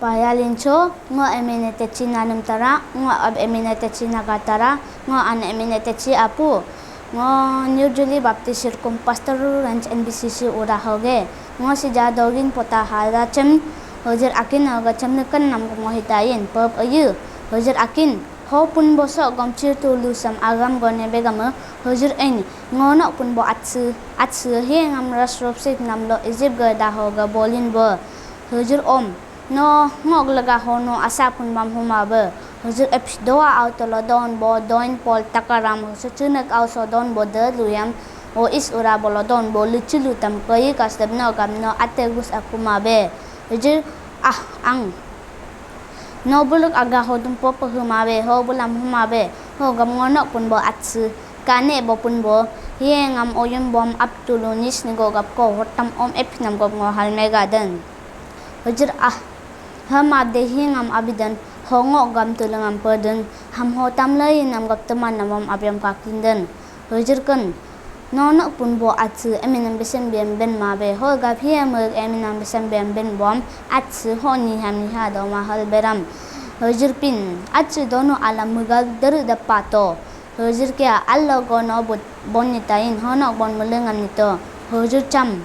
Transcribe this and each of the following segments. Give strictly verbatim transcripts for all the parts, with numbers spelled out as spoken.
Paya lincho, ngo emine techi nanum tara, ngo ab emine techi naga tara, ngo an emine techi apu. Ngo New Jubilee Baptist Sirkum Pastor Ranch N B C C ura hoge. Ngo sija dogin pota hada chem, hojir akin hoga chem nekan nam ngo hitain, pop ayu, hojir akin. Ho pun bosok gomchir tulu sam agam gone begame, hojir en, ngonok pun bo atsu, atsu he ngam ras ropsik namlo Egypt ga daho ga bolin bo. Hojir om, no ngok lega ho no asa pun bam huma be. Hojir ep doa auto lo don bo, doin pol takaram, hojir chunek au so don bo de luyam, o is ura bo lo don bo luchilu tam koi kasdep no gam no ate gus akuma be. Hojir ah ang. No buluk aga ho dumpo pehuma be, ho bulam huma be, ho gam ngonok pun bo atsu, kane bo pun bo, hiye ngam oyum bom ap tulu nis nigo gap ko hotam om epinam gop ngo hal mega den. Hujur ah, hama de hiye ngam abiden, ho ngok gam tulu ngam peden, ham ho tam lei nam gap teman nam om abiam kakin den. Hujur kun, nonok pun bo atsu eminam besem biam ben ma be, ho gap hiya meg eminam besem biam ben bom atsu ho ni ham ni ha do ma hal beram. Hujur pin, atsu dono alam megal deru dapa to. Hujur kia allo go no but bon ni tain, ho nok bon melengam ni to. Hujur cham.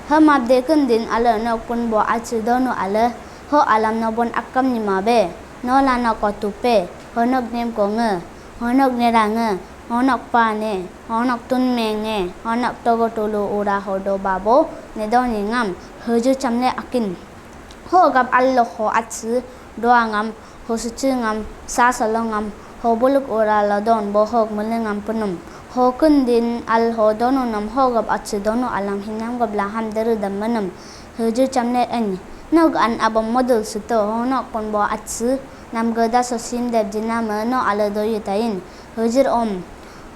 Hama de kun din ala nok pun bo atsu dono ala, ho alam no bon akam ni ma be. No la no ko tupe, ho nok nem ko nge, ho nok nera nge, ho nok pa ne, ho nok tun meng ne, ho nok togo tulu ura ho do babo, ne do ni ngam, hujur chamle akin. Ho gap allo ho atsu, doa ngam, ho suchu ngam, sa salo ngam, ho buluk ura lo don bo hok mele ngam penum. Ho kun din al ho dono nam ho gap atsu dono alam hinam gap laham deru dam menum. Hujur chamle en. Nog an abam modul suto, ho nok pun bo atsu, nam geda so sim dep jinama no ala do yutain. Hujur om.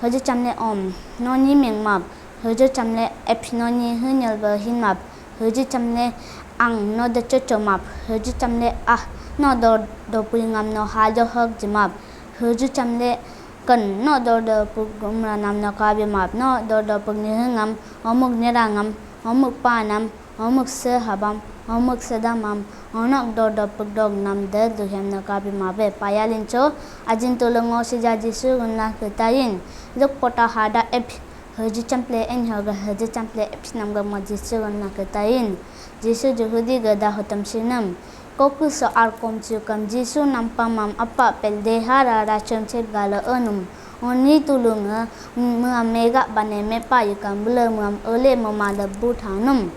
Hujur chamle om. No ni meng map. Hujur chamle ep no ni hunyal ba hin map. Hujur chamle ang no de chocho map. Hujur chamle ah no do do pui ngam no ha jo hok jimap. Hujur chamle kan no do do puk gumra nam no kabi map. No do do puk ni hengam, omuk nira ngam, omuk pa nam, omuk se habam, omuk sedamam, onok do do puk dog nam de duhem no kabi mabe. Paya lincho, ajin tulungo sija Jisu gunla ketain. Luk pota hada ep. Hujur chample en hoga hujur chample ep nam gam Jisu gunla ketain. Jisu Jehudi geda hotam sinam. Koku so arkom chukam Jisu nampamam apa pel deha rara chonchep galo enum. Oni tulunga mua mega bane mepa yukam bula muam ole mama da buthanum.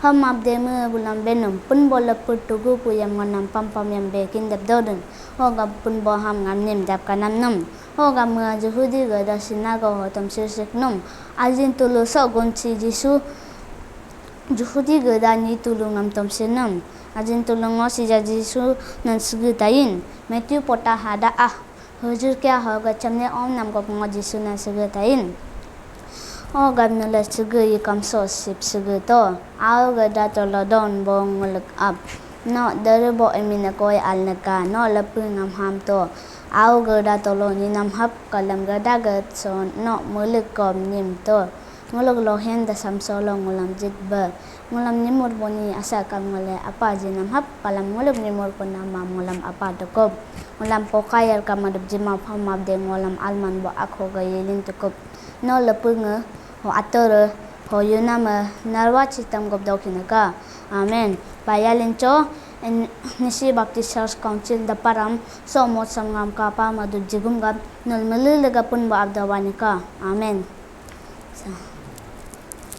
Hamap de mua bulam benum pun bola putugu puyam ngonam pampam yam bekin dep dodun. Hoga pun boham ngam nim dap kanam num. Hoga mua Jehudi gada sinago hotam sirsik num. Ajin tulu sok gonchi Jisu. Jehudi gada ni tulu ngam tom sinum. Ajin tulu ngo sija Jisu nan sugu tain. Matthew pota hada ah. Hujur kia hoga chamne om nam gop ngo Jisu nan sugu tain. O gap nula sugu yikam so sip sugu to. Au gada tolo don bo nguluk ap. No dere bo emine koi al neka. No lepu ngam ham to. Au gada tolo ni nam hap kalam gada gat so no muluk kom nim to. Nguluk lohen da samsolo ngulam jit ba. Ngulam nimur boni asa kam ngule apa jinam hap palam nguluk nimur punam mam ngulam apa dukup. Ngulam pokayar kam adup jima phamap de ngulam alman bo akho ga yelin tukup. No lepu nge ho ator ho yunam narwa chitam gop dok hinaka. Amen. Paya lincho en Nyishi Baptist Church Council daparam so mot sam ngam kapa madup jigum gap nul melu lega pun bo abda wanika. Amen. Sa.